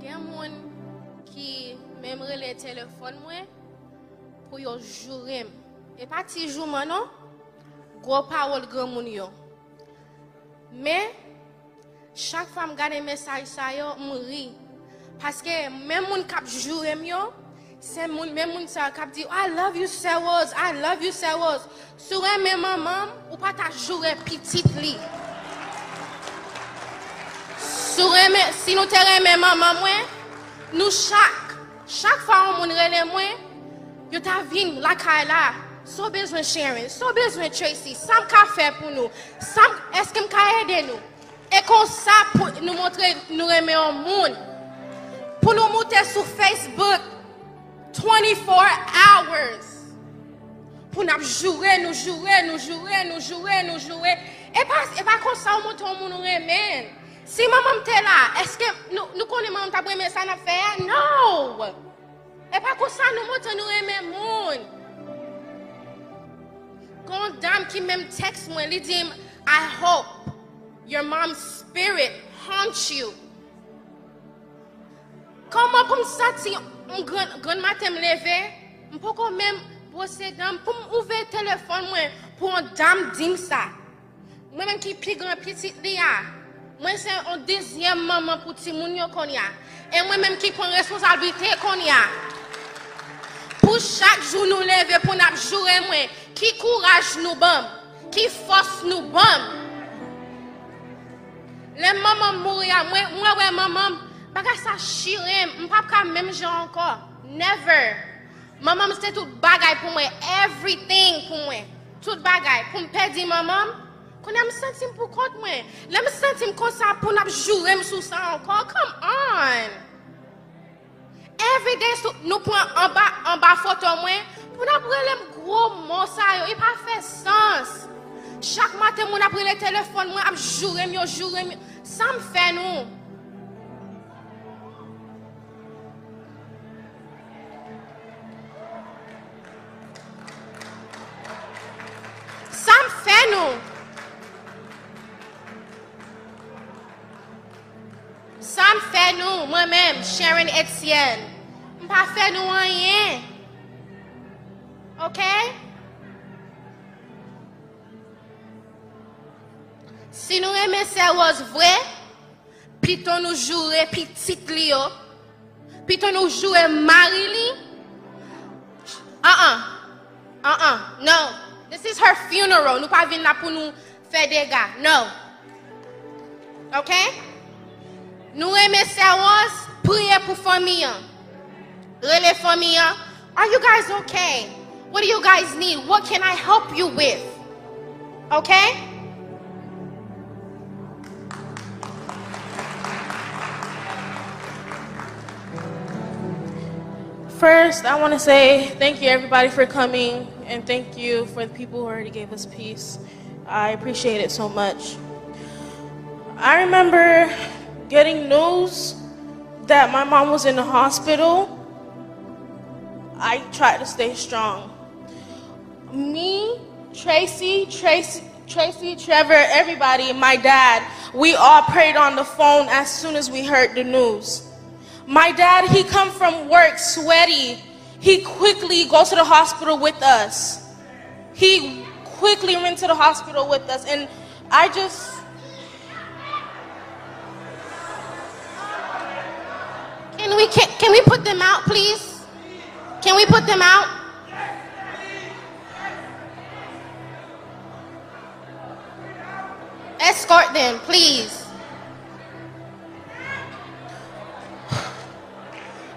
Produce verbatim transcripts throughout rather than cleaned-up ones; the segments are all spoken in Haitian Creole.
Gen moun ki menm rele telefòn mwen pou yo joure m. E pa ti jouman non, gwo pawòl granmoun yo. Men, chak fwa m gade mesaj sa yo, m ri. Paske menm moun k ap joure m yo, se moun, menm moun sa yo k ap di, "I love you, Sè Rose, I love you, Sè Rose." Si w renmen manman m, ou pa ta joure pitit li. Si w renmen, si nou te renmen manman mwen, nou chak, chak fwa yon moun rele mwen, yo ta vin lakay la. Sa w bezwen, Sharon? Sa w bezwen, Tracy? Sa m ka fè pou nou? Sa m, èske m ka ede nou? E konsa pou nou montre nou renmen yon moun. Pou nou moute sou Facebook twenty-four hours. Pou n ap joure, nou joure, nou joure, nou joure, nou joure. E pa, e pa konsa w montre yon moun ou renmen. Si manman m te la, èske nou, nou konnen manman m t ap renmen sa n ap fè a? No! E pa konsa nou montre nou renmen moun. Gon dam ki menm tèks mwen, li di m, "I hope your mom's spirit haunts you." Kòman pou m santi m grann, grann maten m leve, m poko menm bwose dan m, pou m ouvè telefòn mwen, pou yon dam di m sa. Mwen menm ki pi gran pitit li a, mwen se yon dezyèm manman pou timoun yo kounye a. E mwen menm ki pran responsablite kounye a. Pou chak jou nou leve pou n ap joure mwen, ki kouraj nou ban m, ki fòs nou ban m. Lè manman m mouri a, mwen, mwen wè manman m, bagay sa chire m, m p ap ka menm jan ankò. Never. Manman m se tout bagay pou mwen, everything pou mwen. Tout bagay. Pou m pèdi manman m, kounye a m santi m pou kont mwen. Lè m santi m konsa, pou n ap joure m sou sa ankò, come on! Everyday sou, nou pran anba, anba foto mwen, pou n ap rele m gwo mo sa yo, e pa fè sans. Chak maten moun ap rele telefòn mwen, ap joure m, yo joure m, yo. Sa m fè nou? Sa m fè nou? Sa m fè nou, mwen menm, Sharon Etienne? M pa fè nou anyen. Oke? Si nou renmen Sè Rose vre, pito nou joure pitit li yo, pito nou joure mari li. An-an. An-an. No. This is her funeral. Nou pa vin la pou nou fè dega. No. Oke? Nou renmen Sè Rose, priye pou fanmi an. Rele fanmi an. Are you guys okay? What do you guys need? What can I help you with? Okay? First, I want to say thank you, everybody, for coming, and thank you for the people who already gave us peace. I appreciate it so much. I remember getting news that my mom was in the hospital. I tried to stay strong. Me, Tracy, Tracy, Tracy, Trevor, everybody, my dad, we all prayed on the phone as soon as we heard the news. My dad, he come from work sweaty. He quickly go to the hospital with us. He quickly went to the hospital with us, and I just Can we can, can we put them out, please? Can we put them out? Escort them, please.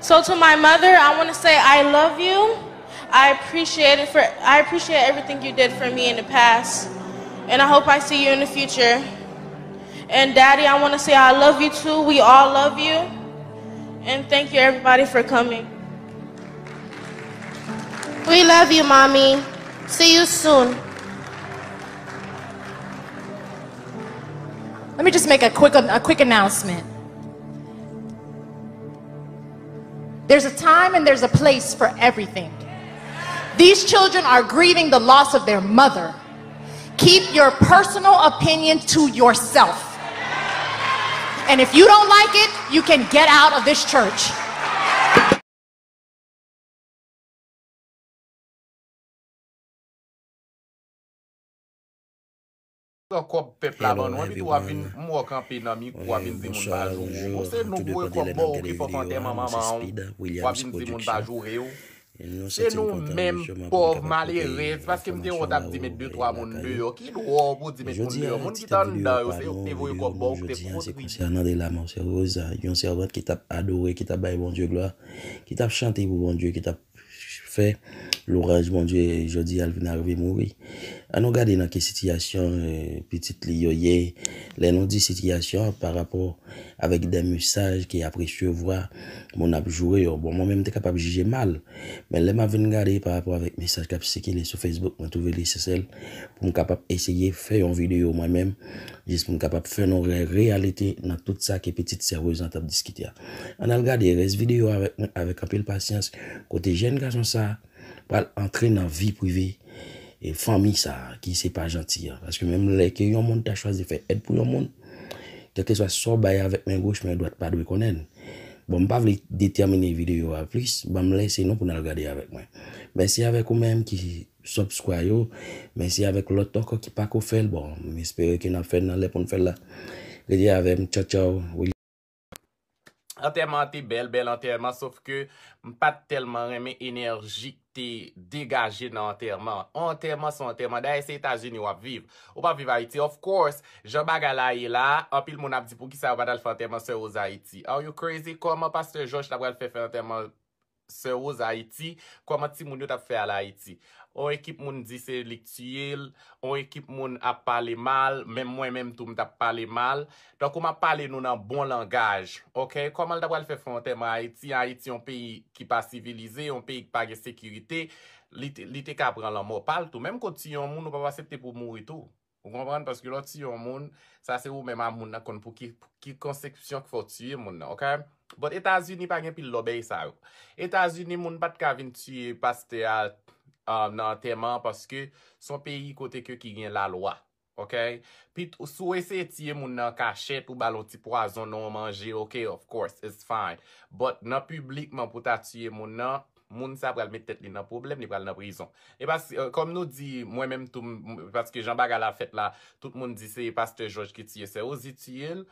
So to my mother, I want to say I love you. I appreciate it for I appreciate everything you did for me in the past, and I hope I see you in the future. And Daddy, I want to say I love you too. We all love you, and thank you everybody for coming. We love you, mommy. See you soon. Let me just make a quick a quick announcement. There's a time and there's a place for everything. These children are grieving the loss of their mother. Keep your personal opinion to yourself. And if you don't like it, you can get out of this church. Pran kòb pèp la ban nou, epi tou w ap vin, m wè w kanpe nan mikwo, w ap vin di moun pa joure w. Bon, se nou voye kòb ba w, oke, fò w fè antèman manman w, w ap vin di moun pa joure w. Se nou menm pòv malere, se paske m te wè w t ap di met de twa moun deyò. Ki dwa w pou w di met moun deyò? Moun ki t anndan yo, se yo ki te voye kòb ba w, ki te kontribye. Yon sèvant ki t ap adore, ki t ap bay Bondye glwa, ki t ap chante pou Bondye, ki t ap fè lwanj Bondye, jodi a l vin arive mouri. Ann nou gade nan ki sitiyasyon pitit li yo ye. Lè nou di sitiyasyon pa rapò avèk de mesaj ke y ap resevwa, moun ap joure yo. Bon, mwen menm m te kapab jije mal, men lè m ap vin gade pa rapò avèk mesaj k ap sikile sou Facebook, mwen twouve li esans pou m kapab eseye fè yon videyo mwen menm, jis pou m kapab fè nou wè reyalite nan tout sa ke pitit sè Rosan t ap diskite a. Ann al gade rès videyo avèk mwen avèk anpil pasyans, kote jèn gason sa a pral antre nan vi prive e fanmi sa a ki se pa janti an. Paske menm lè ke yon moun ta chwazi fè èd pou yon moun, kèlkeswa sa w bay avèk men goch, men dwat pa dwe konnen l. Bon, m pa vle detèmine videyo a plis, ban m lese nou pou n al gade avèk mwen. Mèsi avèk ou menm ki subscribe yo. Mèsi avèk lòt ankò ki pako fè l. Bon, m espere ke n ap fè l nan lè pou n fè l la. Rete avè m. Tchaw, tchaw. Antèman an te bèl, bèl antèman, sof ke m pa t tèlman renmen enèji k te degaje nan antèman an. On antèman se on antèman. Dayè se Etazini w ap viv. Ou p ap viv Ayiti. Of course, jan bagay la ye la, anpil moun ap di poukisa yo pa t al fè antèman sè Roz Ayiti. Are you crazy? Kòman pastè Jòj ta pral fè fè antèman sè Roz Ayiti? Kòman timoun yo t ap fè al Ayiti? On ekip moun di se li k tiye l, on ekip moun ap pale mal, menm mwen menm tou m t ap pale mal. Tankou m ap pale nou nan bon langaj, oke? Kòman l ta pral fè fè yon antèman Ayiti? Ayiti yon peyi ki pa sivilize, yon peyi ki pa gen sekirite, li te, li te ka pran lanmò pa l tou. Menm ke w tiye yon moun, ou p ap aksepte pou w mouri tou. Ou konprann? Paske lè w tiye yon moun, sa se ou menm a moun nan konn pou ki, ki konsepsyon k fè w tiye moun nan, oke? But Etazini pa gen pil lòbèy sa yo. Etazini, moun pa t ka vin tiye pastè a nan antèman an paske se yon peyi kote ke ki gen lalwa. Oke? Pit, si w eseye tiye moun nan an kachèt, ou ba l yon ti pwazon nan yon manje, oke, of course, it's fine. But nan piblikman pou ta tiye moun nan, moun sa pral met tèt li nan pwoblèm, li pral nan prizon. E pa, kòm nou di, mwen menm tou, paske jan bagay la fèt la, tout moun di se pastè Jòj ki tiye sè Roz, li tiye l.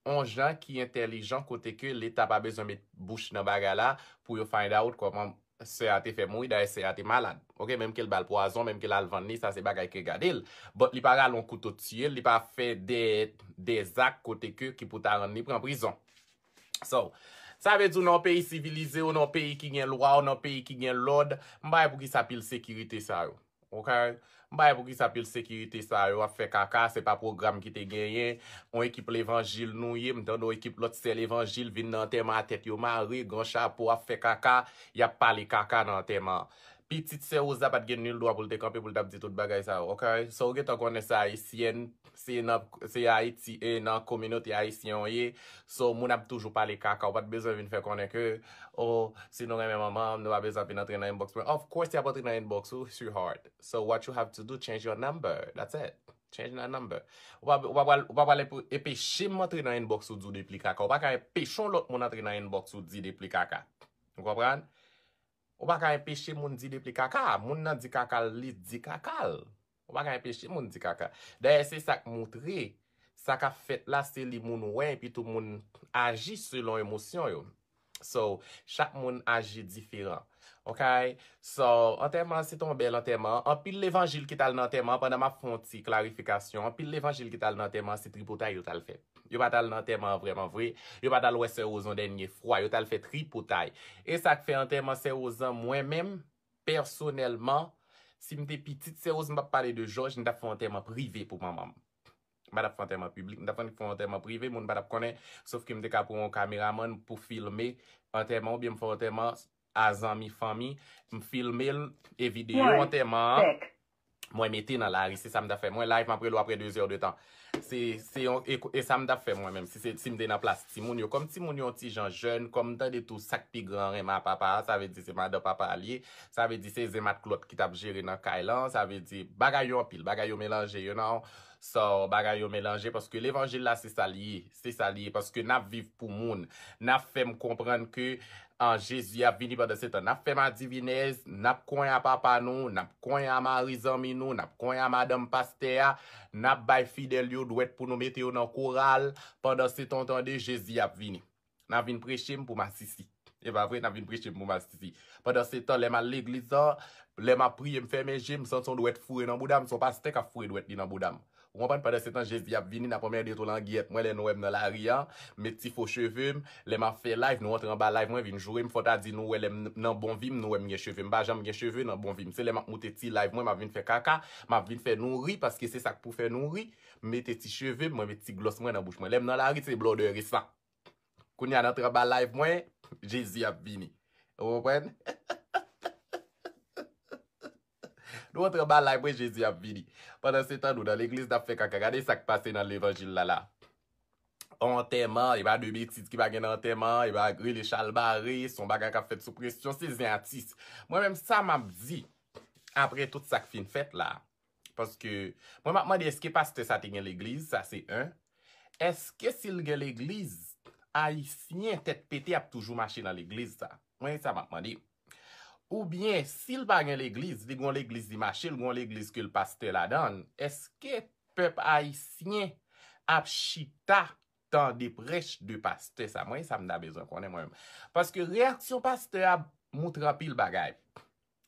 On jan ki entèlijan kote ke Leta pa bezwen met bouch nan bagay la pou yo find out kòman sè a te fè mouri, dayè sè a te malad. Oke, menm ke l ba l pwazon, menm ke l al vann li, sa se bagay ke gade l. But li pa rale yon kouto tiye l, li pa fè de, de zak kote ke ki pou ta rann li pran prizon. So, sa vle di w nan yon peyi sivilize, w nan yon peyi ki gen lwa, w nan yon peyi ki gen lòd, m pa wè poukisa pil sekirite sa yo. Oke? M pa wè poukisa pil sekirite sa yo ap fè kaka, se pa pwogram ki te genyen, yon ekip levanjil nou ye, m tande yon ekip lòt sè levanjil vin nan antèman a tèt yo mare, gran chapo ap fè kaka, y ap pale kaka nan antèman an. Pitit sè Roz la pa t gen nil dwa pou l te kanpe pou l t ap di tout bagay sa yo, oke? So, w gentan konnen se ayisyèn, se nan, se Ayiti, e nan kominote ayisyen w ye. So, moun ap toujou pale kaka, w pa t bezwen vin fè konnen ke, oh, si nou renmen manman m, nou pa bezwen ap vin antre nan inbox mwen. Of course, y ap antre nan inbox ou, sweetheart. So, what you have to do, change your number. That's it. Change that number. Ou pa, ou pa pral, ou pa pral enpe-, enpeche m antre nan inbox ou di w de pli kaka. Ou pa ka enpeche yon lòt moun antre nan inbox ou di de pli kaka. Ou konprann? Ou pa ka enpeche moun di de pli kaka. Moun nan di kaka l, li di kaka l. Ou pa ka enpeche moun di kaka. Dayè, se sa k moutre, sa k ap fèt la, se li moun wè, epi tou moun aji selon emosyon yo. So, chak moun aji diferan. Oke? So, antèman an, se te yon bèl antèman. Anpil levanjil ki t al nan antèman an, pandan m ap fè yon ti klarifikasyon, anpil levanjil ki t al nan antèman an, se tripotay yo t al fè. Yo pa t al nan antèman an vrèman vre. Yo pa t al wè sè Roz yon dènye fwa. Yo t al fè tripotay. E sa k fè antèman sè Roz lan, mwen menm, pèsonèlman, si m te pitit sè Roz, m p ap pale de Jòj, m t ap fè yon antèman prive pou manman m. M pa t ap fè antèman piblik, m t ap fè yon antèman prive, moun pa t ap konnen, sof ke m te ka pran yon kameramann pou filme antèman, oubyen m fè yon antèman a zanmi, fanmi, m filme l, e videyo antèman an, mwen mete nan lari, se sa m t ap fè. Mwen live, m ap rele w apre de zè de tan. Se, se yon, e, e sa m t ap fè mwen menm, si se, si m te nan plas timoun yo. Kòm timoun yo yon ti jan jèn, kòm m tande tou sa k pi gran renmen a papa a, sa vle di se madan papa a l ye, sa vle di se zen matlòt ki t ap jere nan kay lan, sa vle di bagay yo anpil, bagay yo melanje, you know. So, bagay yo melanje, paske levanjil la, se sa l ye. Se sa l ye, paske n ap viv pou moun. N ap fè m konprann ke an Jezi ap vini, pandan se tan n ap fè madivinèz, n ap konyen a papa nou, n ap konyen a mari zanmi nou, n ap konyen a madanm pastè a, n ap bay fidèl yo dwèt pou nou mete yo nan koral, pandan se tan w tande Jezi ap vini. N ap vin preche m pou masisi. E pa vre, n ap vin preche m pou masisi. Pandan se tan, lè m al legliz la, lè m ap priye, m fèmen je, m santi yon dwèt foure nan bouda m, se yon pastè k ap foure dwèt li nan bouda m. Ou konprann? Pandan se tan, Jezi ap vini, n ap anmède tou langyèt. Mwen, lè nou wè m nan lari a, met ti fo cheve m, lè m ap fè live, nou antre anba live mwen, vin joure m, fò ta di nou wè lè m nan bon vi m, nou wè m gen cheve. M pa janm gen cheve nan bon vi m. Se lè m ap moute ti live mwen, m ap vin fè kaka, m ap vin fè nou ri, paske se sa k pou fè nou ri. M mete ti cheve m, mwen met ti glòs mwen nan bouch mwen. Lè m nan lari, se blòdè resa. Kounye a n antre anba live mwen, Jezi ap vini. Ou konprann? Nou antre anba live mwen, Jezi ap vini. Pandan se tan, nou nan legliz, n ap fè kaka. Gade sa k pase nan levanjil la la. Antèman, e pa de betiz ki pa gen nan antèman, e pa rele chalbare, se yon bagay k ap fèt sou presyon, se zen atis. Mwen menm, sa m ap di, apre tout sa k fin fèt la, paske mwen m ap mande, èske pastè sa te gen legliz? Sa se en. Èske si l gen legliz, Ayisyen tèt pete ap toujou mache nan legliz sa? Mwen, sa m ap mande. Oubyen, si l pa gen legliz, li gen yon legliz li mache, l gen yon legliz ke l pastè ladan l, èske pèp ayisyen ap chita tande prèch de pastè sa? Mwen, sa m ta bezwen konnen mwen menm. Paske reyaksyon pastè a moutre anpil bagay.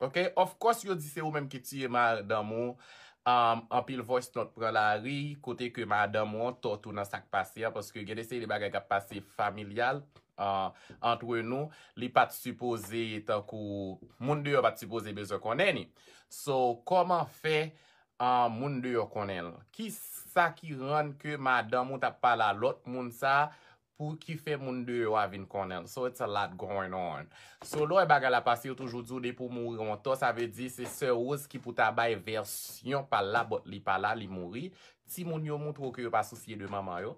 Ok, of course, yo di se ou menm ki tiye madanm ou. Um, anpil voice note pran lari, kote ke madanm ou an tò tou nan sa k pase a, paske gen de seri de bagay k ap pase familyal, uh, antre nou, li pa t sipoze tankou, moun deyò pa t sipoze bezwen konnen ni. So, kòman fè, uh, moun deyò konnen l? Ki sa ki rann ke madanm ou t ap pale a lòt moun sa, pou ki fè moun deyò a vin konnen l? So it's a lot going on. So lè w wè bagay la pase, yo toujou di w depi w mouri w antò, sa vle di se sè Rose ki pou ta bay vèsyon pa l la, but li pa la, li mouri. Timoun yo moutre w ke yo pa sousye de manman yo.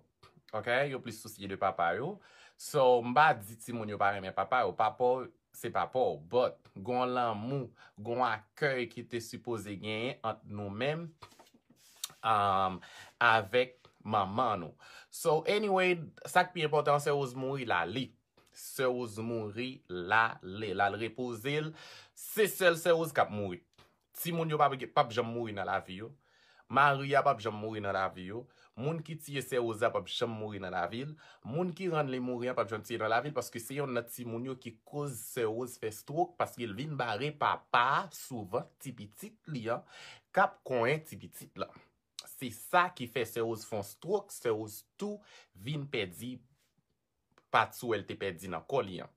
Ok? Yo plis sousye de papa yo. So, m pa di timoun yo pa renmen papa yo. Papa w, se papa w. But, gon lanmou, gon akèy ki te sipoze genyen ant nou menm, um, avèk manman nou. So, anyway, sa k pi enpòtan, sè Rose mouri, l ale. Sè Rose mouri, l ale. L al repoze l. Se sèl sè Rose k ap mouri. Timoun yo p ap, p ap janm mouri nan lavi yo. Mari a p ap janm mouri nan lavi yo. Moun ki tiye sè Rose a p ap janm mouri nan lavi l. Moun ki rann li mouri an p ap janm tiye nan lavi l, paske se yonn nan timoun yo ki koz sè Rose fè stroke, paske l vin bare papa a sou vant ti pitit li an, k ap konyen ti pitit lan. Se sa ki fè sè Rose fè yon stroke, sè Rose tou vin pèdi pati wè l te pèdi nan kò li an.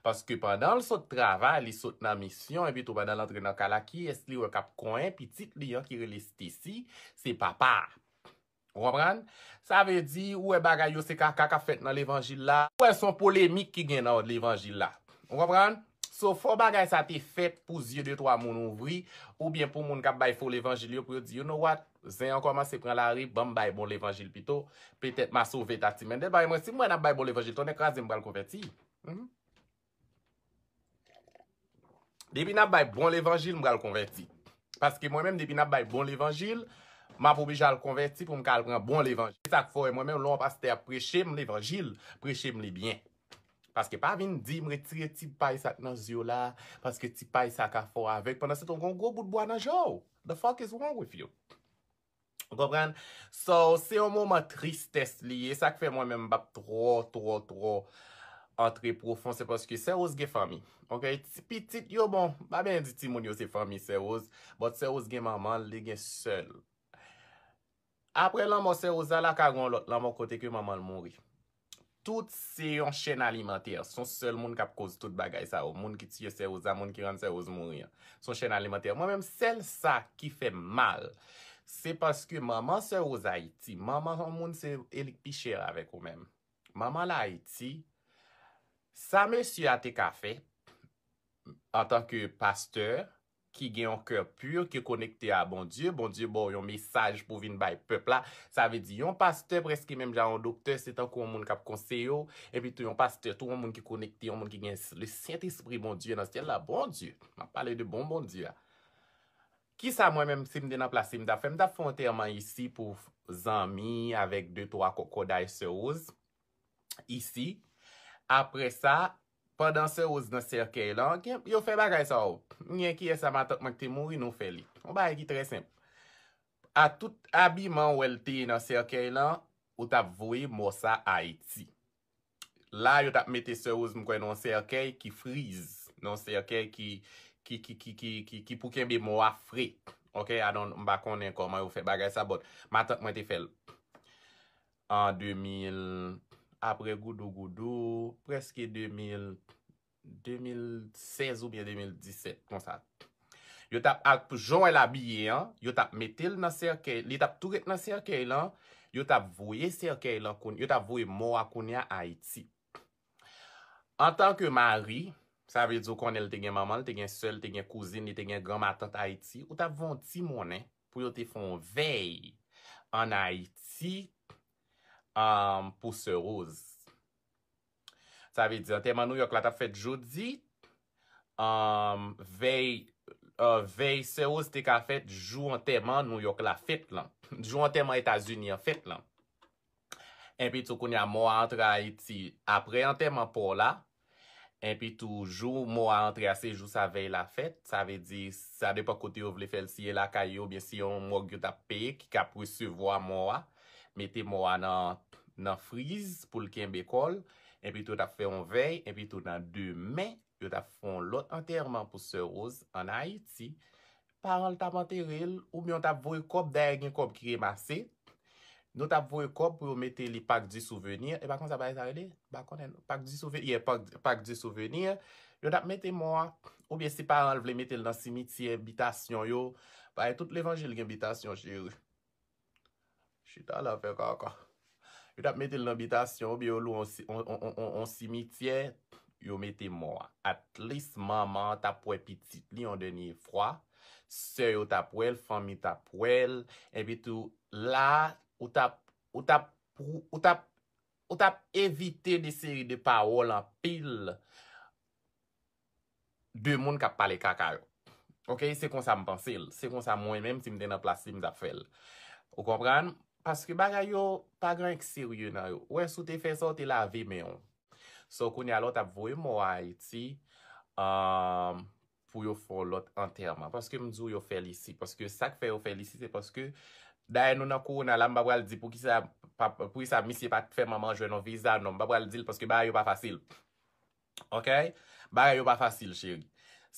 Paske pandan l sot travay, li sot nan misyon, epi tou pandan l antre nan kay la, kiyès li wè k ap konyen pitit li an ki rele Stacy? Se papa a. Ou konprann? Sa vle di, ou wè bagay yo se kaka k ap fèt nan levanjil la. Ou wè se yon polemik ki gen nan levanjil la. Ou konprann? So, fò bagay sa te fèt pou zye de twa moun ouvri, oubyen pou moun k ap bay fo levanjil yo, pou yo di, you know what? Zen an kòmanse pran lari, ban m bay bon levanjil pito. Petèt m a sove Tati Mendel. Paske mwen, si m wè n ap bay bon levanjil, tonnè kraze m pral konvèti. Mhm. Depi n ap bay bon levanjil, m pral konvèti. Paske mwen menm, depi n ap bay bon levanjil, m ap oblije al konvèti pou m ka al pran bon levanjil. Se sa k fè w wè mwen menm, lè yon pastè ap preche m levanjil, preche m li byen. Paske pa vin di m retire ti pay sa k nan zye w la, paske ti pay sa ka fè w avèg. Pandan se tan, w gen yon gwo bout bwa nan je w. The fuck is wrong with you? Ou konprann? So, se yon moman tristès li ye. Sa k fè mwen menm m p ap twò, twò, twò antre pwofon, se paske sè Rose gen fanmi. Ok? Ti pitit yo, bon, m pa byen di timoun yo se fanmi sè Rose, but sè Rose gen manman l, li gen sè l. Apre lanmò sè Rose la, la ka gen yon lòt lanmò kote ke manman l mouri. Tout se yon chèn alimantè. Se yon sèl moun k ap koz tout bagay sa yo. Moun ki tiye sè Rose la, moun ki rann sè Rose mouri an. Se yon chèn alimantè. Mwen menm, sèl sa ki fè m mal, se paske manman sè Rose Ayiti, manman yon moun se e li k pi chè avèk ou menm. Manman l Ayiti, sa mesye a te ka fè, antanke pastè ki gen yon kè pi, ki konekte a Bondye, Bondye ba w yon mesaj pou vin bay pèp la. Sa vle di, yon pastè prèske menm jan yon doktè, se tankou yon moun k ap konseye w, epi tou yon pastè, tou yon moun ki konekte, yon moun ki gen le Sentespri Bondye nan syèl la. Bondye, m ap pale de bon Bondye a. Kisa mwen menm, si m te nan plas li, m t ap fè? M t ap fè antèman isi pou zanmi avèk de twa kòkòday sè Rose isi. Apre sa, pandan sè Rose nan sèkèy lan, gen, yo fè bagay sa yo. M gen kiyès la, matant mwen ki te mouri, nou fè li. Yon bagay ki trè senp. A tout abiman ou wè l te ye nan sèkèy lan, ou t ap voye mò sa Ayiti. La, yo t ap mete sè Rose, m kwè, nan yon sèkèy ki friz, nan yon sèkèy ki, ki, ki, ki, ki, ki, ki pou kenbe mò a fre. Ok, I don't, m pa konnen kòman yo fè bagay sa, but matant mwen te fè l an de mil, apre Goudou Goudou, prèske de mil, de mil sèz oubyen de mil disèt, konsa. Yo t ap, ak jan w wè l abiye an, yo t ap mete l nan sèkèy, li t ap tou ret nan sèkèy lan, yo t ap voye sèkèy lan, koun-, yo t ap voye mò a kounye a Ayiti. Antanke mari, sa vle di ou konnen l te gen manman, l te gen sè, l te gen kouzin, li te gen granmatant Ayiti, ou t ap voye yon ti monnen pou yo te fè yon vèy ann Ayiti, um, pou sè Rose. Sa vle di, antèman Nouyòk la t ap fèt jodi, um, vèy, uh, vèy sè Rose te ka fèt jou antèman Nouyòk la fèt lan. Jou antèman Etazini an fèt lan. Enpi tou kounye a mò a antre Ayiti apre antèman pa w la. Enpi tou jou mò a antre a se jou sa vèy la fèt. Sa vle di, sa depann kote yo vle fè l, si e lakay yo, oubyen si yon mòg yo t ap peye ki k ap resevwa mò a, mete mò a nan, nan friz pou l kenbe kò l. Enpi tou yo t ap fè yon vèy. Enpi tou nan demen, yo t ap fè yon lòt antèman pou sè Rose ann Ayiti. Paran l t ap antere l, oubyen yo t ap voye kòb, dayè gen kòb ki remase. Nou t ap voye kòb pou yo mete li Parc du Souvenir. E pa konsa bagay sa rele? M pa konnen. Parc du Souvenir, yeah, Parc, Parc du Souvenir. Yo t ap mete mò a, oubyen si paran l vle mete l nan simityè, bitasyon yo. Bagay tout levanjil gen bitasyon, cheri. Chita la fè kaka. Yo t ap mete l nan bitasyon, oubyen yo lwe yon si-, on, on, on, on, on simityè, yo mete mò a. At least manman an t ap wè pitit li yon dènye fwa, sè yo t ap wè l, fanmi t ap wè l, enpi tou la, ou t ap, ou t ap, ou t ap, ou t ap evite de seri de pawòl anpil de moun k ap pale kaka yo. Ok, se konsa m panse l. Se konsa mwen menm, si m te nan plas li, m t ap fè l. Ou konprann? Paske bagay yo pa gen anyen k serye nan yo. Ou wè, si w te fè sa, w te lave men w. So, kounye a la, w t ap voye mò a Ayiti, um, pou yo fè yon lòt antèman. Paske m di w yo fè l isi. Paske sa k fè yo fè l isi, se paske, dayè nou nan kowona la, m pa pral di poukisa, pa, poukisa misye pa t fè manman jwenn yon viza, non, m pa pral di l paske bagay yo pa fasil. Ok? Bagay yo pa fasil, cheri.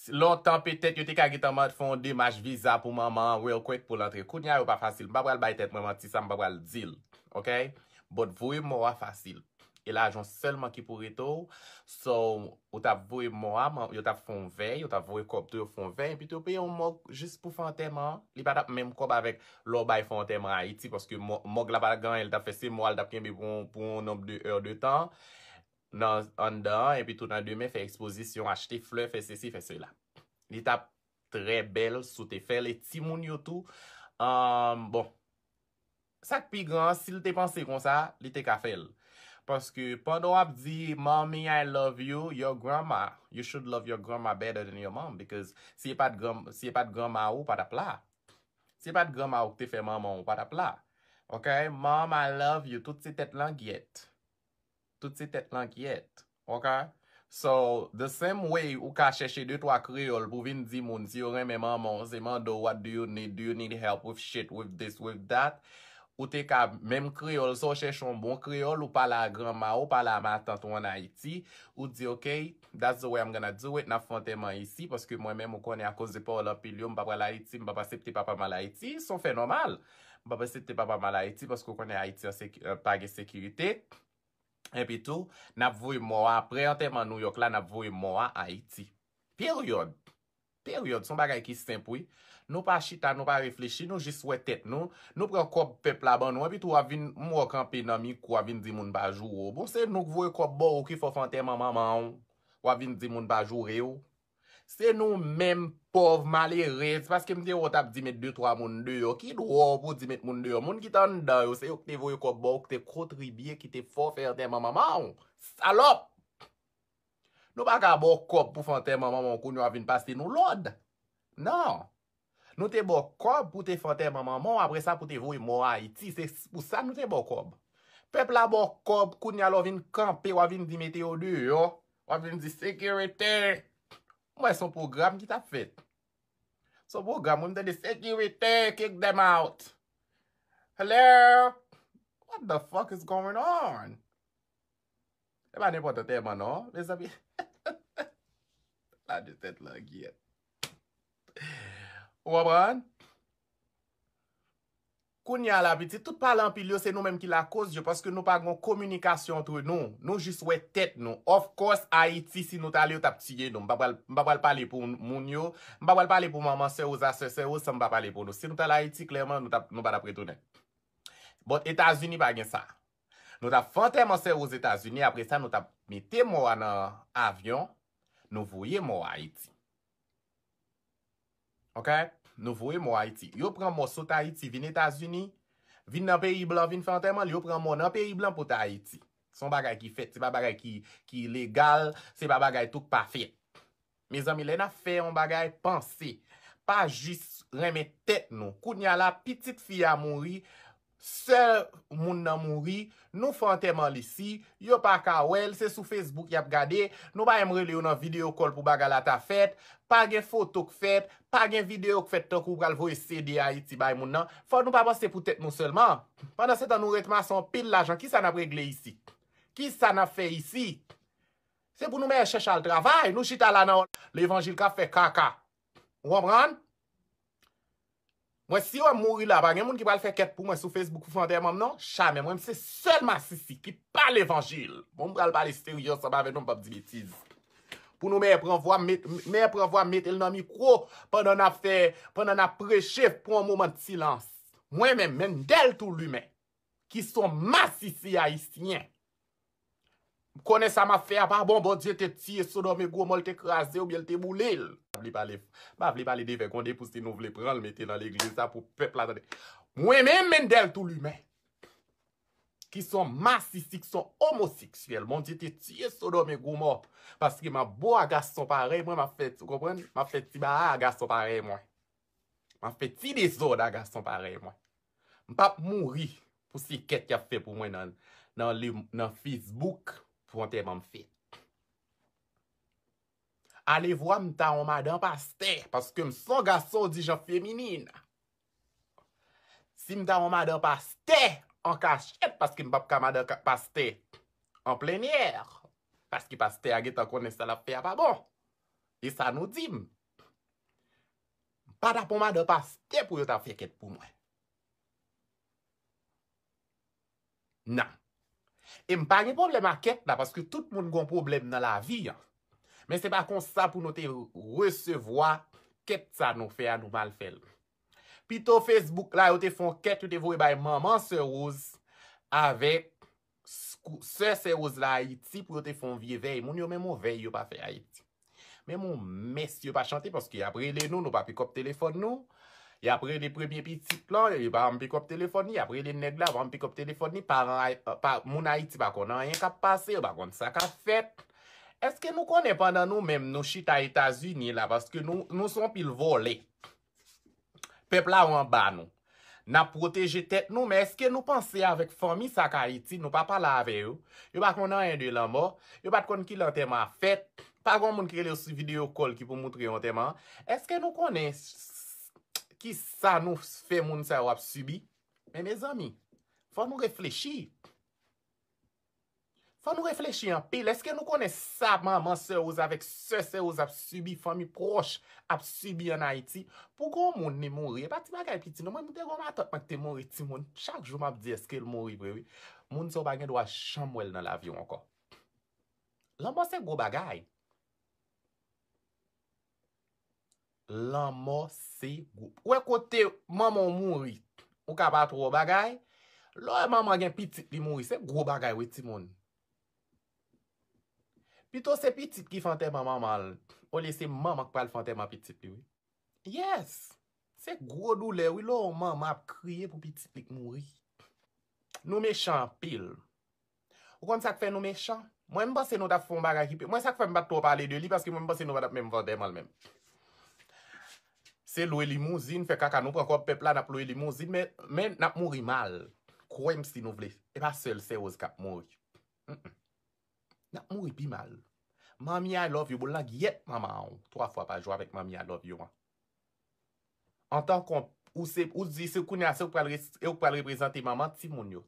Si lontan, petèt, yo te ka gentan mande fè yon demach viza pou manman an real quick pou l antre. Kounye a, yo pa fasil. M pa pral bay tèt mwen manti, sa m pa pral di l. Ok? But voye mò a fasil. E lajan sèlman ki pou rete w. So, ou t ap voye mò a, man-, yo t ap fè yon vèy, yo t ap voye kòb tou, yo fè yon vèy, epi tou yo peye yon mòg jis pou fè antèman an. Li pa t ap menm kòb avèk lè w bay fè antèman Ayiti, paske mò-, mòg la pa t ap gen anyen, li t ap fè se mò a, li t ap kenbe pou yon, pou yon nonb de è de tan nan, anndan an, epi tou nan demen, fè ekspozisyon, achte flè, fè sesi, fè sela. Li t ap trè bèl si w te fè l, e timoun yo tou, um, bon, sa k pi gran an, si l te panse konsa, li te ka fè l. Paske pandan w ap di, "Mommy, I love you," your grandma, you should love your grandma better than your mom, because si e pa t gran, si e pa t granma ou, ou pa t ap la. Si e pa t granma ou ki te fè manman ou, ou pa t ap la. Ok? "Mom, I love you," tout se tèt langyèt. Tout se tèt langyèt. Ok? So, the same way ou ka chèche de twa kreyòl pou vin di moun si yo renmen manman w, se mande w, "What do you need? Do you need help with shit, with this, with that?" Ou te ka, menm kreyòl sa, w chèche yon bon kreyòl, ou pale a granma w, ou pale a matant ou ann Ayiti, ou di, "Ok, that's the way I'm gonna do it, n ap fè antèman isi, paske mwen menm, ou konnen, akoz de pawòl anpil yo, m pa pral Ayiti, m p ap aksepte papa m al Ayiti, se yon fè nòmal. M p ap aksepte papa m al Ayiti, paske ou konnen Ayiti an seki-, pa gen sekirite." Epi tou, n ap voye mò a, apre antèman Nouyòk la, n ap voye mò a Ayiti. Peryòd. Peryòd. Se yon bagay ki senp, wi. Nou pa chita, nou pa reflechi, nou jis wè tèt nou. Nou pran kòb pèp la ban nou, epi tou w ap vin, m wè w kanpe nan mikwo, w ap vin di moun pa joure w. Bon, se nou k voye kòb ba w, ki fè w fè antèman manman w. W ap vin di moun pa joure w. Se nou menm pòv malerèz, paske m te wè w t ap di met de twa moun deyò. Ki dwa w pou di met moun deyò? Moun ki t anndan yo, se yo ki te voye kòb ba w, ki te kontribye, ki te fè w fè antèman manman w. Salòp! Nou pa ka ba w kòb pou fè antèman manman w, kounye a w ap vin pase nou lòd. Non. Nou te ba w kòb pou te fè antèman manman w, apre sa pou te voye mò Ayiti. Se pou sa nou te ba w kòb. Pèp la ba w kòb, kounye a lè w vin kanpe, w a vin di mete yo deyò, w a vin di sekirite. Mwen se yon pwogram ki t ap fèt. Se yon pwogram, mwen m tande sekirite, kick them out. Hello? What the fuck is going on? E pa nenpòt antèman non, mezanmi. La de tèt la gyèt. Ou konprann? Kounye a la, pitit, tout pale anpil yo, se nou menm ki lakoz yo, paske nou pa gen kominikasyon antre nou. Nou jis wè tèt nou. Of course, Ayiti, si nou t ale, yo t ap tiye nou. M pa pral, m pa pral pale pou moun yo. M pa pral pale pou manman sè Rose a sè sè Rose san m pa pale pou nou. Si nou t al Ayiti, klèman, nou t ap, nou pa t ap retounen. But Etazini pa gen sa. Nou t ap fè antèman sè Rose Etazini, apre sa, nou t ap mete mò a nan avyon, nou voye mò a Ayiti. Ok? Nou voye mò Ayiti. Yo pran mò sot Ayiti, vin Etazini, vin nan peyi blan, vin fè antèman l, yo pran mò nan peyi blan pote Ayiti. Se yon bagay ki fèt, se pa bagay ki, ki legal, se pa bagay tou k pa fèt. Mezanmi, lè n ap fè yon bagay, panse. Pa jis renmen tèt nou. Kounye a la, pitit fi a mouri, sè moun nan mouri, nou fè antèman l isi, yo pa ka wè l, se sou Facebook y ap gade, nou pa menm rele yo nan video call pou bagay la ta fèt, pa gen foto k fèt, pa gen video k fèt tankou w pral voye C D Ayiti bay moun nan. Fò nou pa panse pou tèt nou sèlman. Pandansetan, nou ret mase anpil lajan, kisa n ap regle isit? Kisa n ap fè isit? Se pou nou mèt chèche al travay, nou chita la nan levanjil k ap fè kaka. Ou konprann? Mwen, si yo wè m mouri la, pa gen moun ki pral fè kèt pou mwen sou Facebook pou fè antèman m non. Jamè, mwen, se sèl masisi ki pa levanjil. Bon, m pral pale serye ansanm avè nou, m p ap di betiz. Pou nou mèt pran vwa, mèt, mèt pran vwa, mete l nan mikwo pandan n ap fè, pandan n ap preche pou yon moman de silans. Mwen menm, Mendel Toulimen, ki se yon masisi ayisyen. M konnen sa m ap fè a pa bon, Bondye te tiye Sodòm e Gomò, l te kraze oubyen l te boule l. M pa vle pale, m pa vle pale de vègonde pou si nou vle pran l mete nan legliz la pou pèp la tande. Mwen menm, Mendel Toulimen, ki se yon masisi, ki se yon omoseksyèl, Bondye te tiye Sodòm e Gomò, paske m ap bo a gason parèy mwen, m ap fè, ou konprann? M ap fè ti baha a gason parèy mwen. M ap fè ti dezòd a gason parèy mwen. M p ap mouri pou se kèt y ap fè pou mwen nan, nan, nan Facebook pou antèman m fèt. Alevwa m ta yon madan pastè, paske m se yon gason dijan feminin. Si m ta yon madan pastè an kachèt, paske m p ap ka madan ka-, pastè an plenyè, paske pastè a gentan konnen sa l ap fè a pa bon. E sa nou di m. M pa t ap yon madan pastè pou yo ta fè kèt pou mwen. Non. E m pa gen pwoblèm ak kèt la, paske tout moun gen yon pwoblèm nan lavi an. Men se pa konsa pou nou te resevwa kèt sa nou fè a, nou mal fè l. Pito Facebook la, yo te fè yon kèt, yo te voye bay manman sè Rose avèk sè sè Rose la Ayiti pou yo te fè yon vye vèy. Moun yo menm yon vèy yo pa fè Ayiti. Menm yon mès yo pa chante paske y ap rele nou, nou pa pikòp telefòn nou. Y ap rele premye pitit lan, yo pa janm pikòp telefòn li, y ap rele nèg la, pa janm pikòp telefòn li, paran Ay-, pa, moun Ayiti pa konn anyen k ap pase, yo pa konn sa k ap fèt. Èske nou konnen pandan nou menm nou chita Etazini la, paske nou, nou se yon pil vòlè. Pèp la yo anba nou. N ap pwoteje tèt nou, men èske nou panse avèk fanmi sa k Ayiti, nou pa pale avè yo? Yo pa konn anyen de lanmò, yo pa t konn kilè antèman ap fèt, pa gen yon moun ki rele yo sou video call ki pou moutre yo antèman an. Èske nou konnen s-, s-, kisa nou fè moun sa yo ap sibi? Men mezanmi, fò nou reflechi. Fò nou reflechi anpil. Èske nou konnen sa manman sè Rose avèk sè sè Rose ap sibi, fanmi pwòch ap sibi ann Ayiti? Pou gon moun li mouri, e pa ti bagay piti non. Mwen, m te gon matant mwen ki te mouri timoun. Chak jou m ap di, èske l mouri vre, wi. Moun sa w pa gen dwa janm wè l nan lavi w ankò. Lanmò se gwo bagay. Lanmò se gwo. Ou wè kote manman w mouri, ou ka pa twò bagay. Lè w wè manman gen pitit li mouri, se gwo bagay wi timoun. Pito se pitit ki fè antèman manman l, olye se manman k pral fè antèman pitit li wi. Yes! Se gwo doulè wi lè w wè yon manman ap kriye pou pitit li k mouri. Nou mechan anpil. Ou konn sa k fè nou mechan? Mwen, m panse nou t ap fè yon bagay ki pi, mwen, sa k fè m pa t twò pale de li, paske mwen, m panse nou pa t ap menm fè antèman l menm. Se lwe limouzin, fè kaka, nou pran kòb pèp la, n ap lwe limouzin, men, men n ap mouri mal. Kwè m si nou vle. E pa sèl Sè Rose k ap mouri. Mm-mm. N ap mouri pi mal. Manmi I love you, boul nan gyèt manman w. Twa fwa pa jou avèk manmi I love you an. Antan kon, ou se, ou di se kounye a se ou k pral res- e ou k pral reprezante manman timoun yo.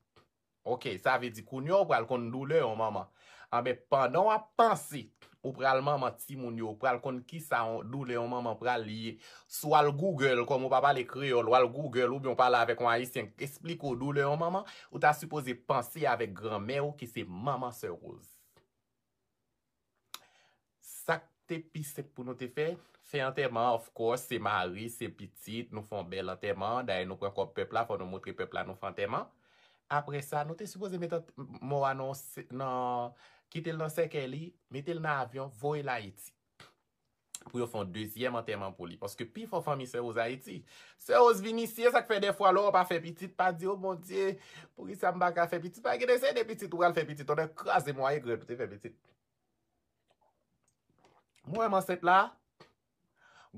Ok, sa vle di kounye a ou pral konn doulè yon manman. Anben, pandan w ap panse ou pral manman timoun yo, ou pral konn kisa yon doulè yon manman pral ye. Si w al Google, kòm ou pa pale kreyòl, w al Google oubyen w pale avèk yon ayisyen k esplike w doulè yon manman, ou ta sipoze panse avèk granmè w ki se manman Sè Rose. Sa k te pi senp pou nou te fè, fè antèman, of course, se mari, se pitit, nou fè yon bèl antèman. Dayè, nou pran kòb pèp la, fò nou montre pèp la nou fè antèman. Apre sa, nou te sipoze met ant- mò a nan, nan kite l nan sèkèy li, mete l nan avyon, voye l Ayiti. Pou yo fè yon dezyèm antèman pou li. Paske pi fò fanmi Sè Rose Ayiti. Sè Rose vin isi, e sa k fè dèfwa lè w pa fè pitit, pa di, o Bondye, poukisa m pa ka fè pitit? Pa gen de se de pitit ou pral fè pitit, ou nan kraze mwaye grèt ou te fè pitit. Mwen menm ansent la,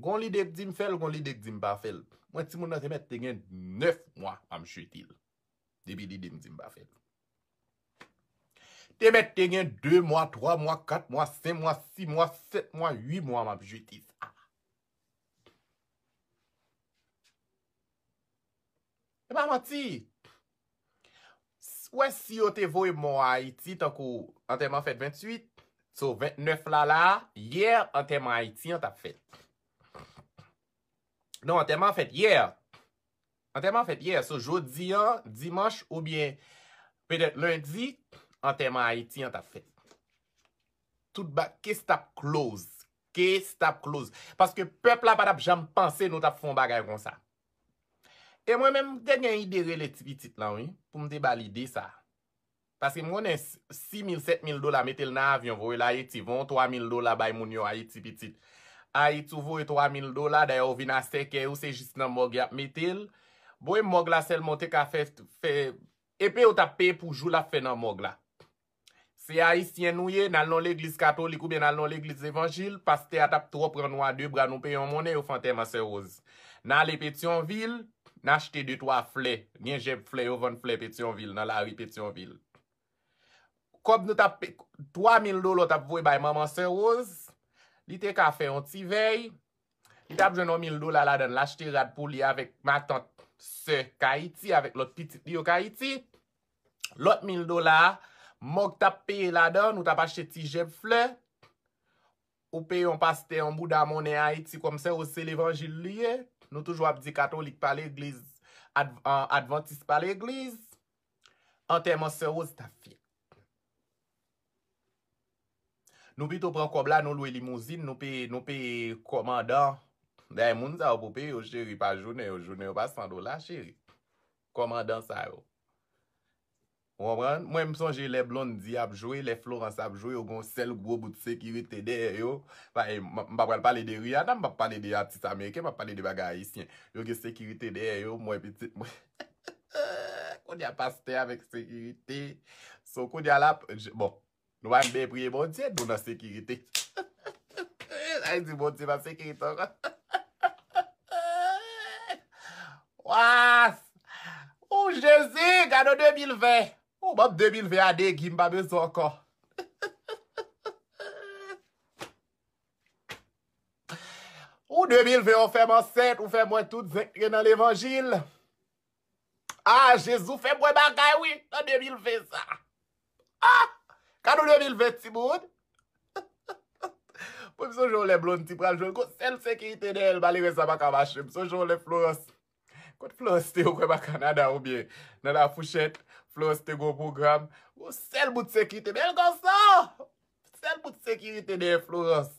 gon lide k di m fè l, gon lide k di m pa fè l. Mwen timoun nan te mèt te gen nèf mwa, m ap jete l. Depi lide m di m pa fè l. Te mèt te gen de mwa, twa mwa, kat mwa, senk mwa, sis mwa, sèt mwa, uit mwa, m ap jete sa. E pa manti. Ou wè si yo te voye mò a Ayiti, tankou antèman fèt venntuit, so ventnèf la la, yè antèman Ayiti an t ap fèt. Non, antèman fèt yè. Antèman fèt yè. So jodi an, dimanch oubyen petèt lendi, antèman Ayiti an t ap fèt. Tout ba, case t ap close. Case t ap close. Paske pèp la pa t ap janm panse nou t ap fè yon bagay konsa. E mwen menm, m te gen ide rele ti pitit lan, wi, pou m te ba l ide sa. Paske m konnen sis mil, sèt mil dola, mete l nan avyon, voye l Ayiti, voye yon twa mil dola bay moun yo Ayiti pitit. Ayiti, ou voye twa mil dola, dayè ou vin a sèkèy ou, se jis nan mòg y ap mete l. Voye mòg la sèlman, ou te ka fè, fè, epe yo t ap peye pou jou l ap fè nan mòg la. Se ayisyen nou ye, n al nan legliz katolik oubyen n al nan legliz levanjil, pastè a t ap twò pran nou a de bra, nou peye yon monnen, yo fè antèman Sè Rose. N ale Petyonvil, n achte de twa flè. Gen jèb flè, yo vann flè Petyonvil, nan lari Petyonvil. Kòb nou t ap pe-, twa mil dola w t ap voye bay manman Sè Rose, li te ka fè yon ti vèy, li t ap jwenn yon mil dola ladan l, l achte rad pou li avèk matant, sè k Ayiti, avèk lòt pitit li yo k Ayiti. Lòt mil dola a, mòg t ap peye ladan, nou t ap achte ti jèb flè. Ou peye yon pastè, yon bouda monnen Ayiti kòm Sè Rose se levanjil li ye. Nou toujou ap di katolik pa legliz, adv-, an, advantis pa legliz. Antèman Sè Rose t ap fèt. Nou pito pran kòb la, nou lwe limouzin, nou peye, nou peye kòmandan. Dayè, moun sa yo pou peye yo, cheri, pa jounen yo. Jounen yo pa san dola, cheri. Kòmandan sa yo. Ou konprann? Mwen, m sonje lè Blondy ap jwe, lè Florence ap jwe, yo gen yon sèl gwo bout sekirite dèyè yo. Pa, e, m, m pa pral pale de Rihanna, m p ap pale de atis ameriken, m ap pale de bagay ayisyen. Yo gen sekirite dèyè yo, m wè pitit mwen. Kounye a pastè avèk sekirite. So, kounye a la, j-, bon, nou pa menm bezwen priye Bondye, nou nan sekirite. Sa vle di Bondye pa sekirite ankò. Wa! O Jezi, gade de mil ven. O, ban m de mil ven a degi, m pa bezwen ankò. O de mil ven, ou fè m ansent, ou fè m wè tout zen k gen nan levanjil. A, Jezi, ou fè m wè bagay, wi, nan de mil ven sa. A! Gade w de mil ven, timoun. Mwen, m sonje w lè Blondy pral jwe, gon sèl sekirite dèyè l, malerèz la pa ka mache. M sonje w lè Florence. Kot Florence te, ou kwè pa Kanada oubyen nan La Fourchette, Florence te gon pwogram. Gon sèl bout sekirite, bèl gason! Sèl bout sekirite dèyè Florence.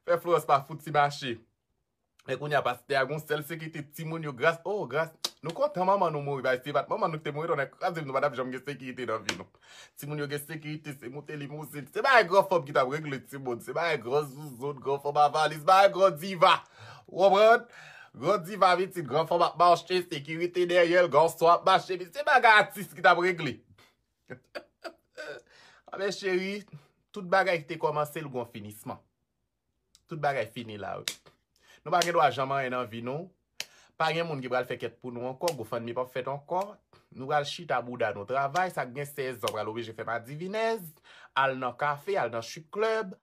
Fè Florence pa fouti mache. Men kounye a pastè a gon sèl sekirite, timoun yo gras, oh, gras. Nou kontan manman nou mouri, bay, si se pa t manman nou ki te mouri, tonnè kraze m, nou pa t ap janm gen sekirite nan vi nou. Timoun yo gen sekirite, se moute limouzin. Se bagay gran fanm ki t ap regle timoun. Se bagay gran zouzoun, gran fanm a valiz, bagay gran diva. Ou konprann? Gran diva pitit, gran fanm ap mache, sekirite dèyè l, gason ap mache, se bagay atis ki t ap regle. Anben cheri, tout bagay ki te kòmanse, l gon finisman. Tout bagay fini la, wi. Nou pa gen dwa janm anyen nan vi nou. Pa gen moun ki pral fè kèt pou nou ankò. GoFundMe p ap fèt ankò. Nou pral chita bouda nou travay. Sa k gen sèz zan pral oblije fè madivinèz, al nan kafe, al nan strip club,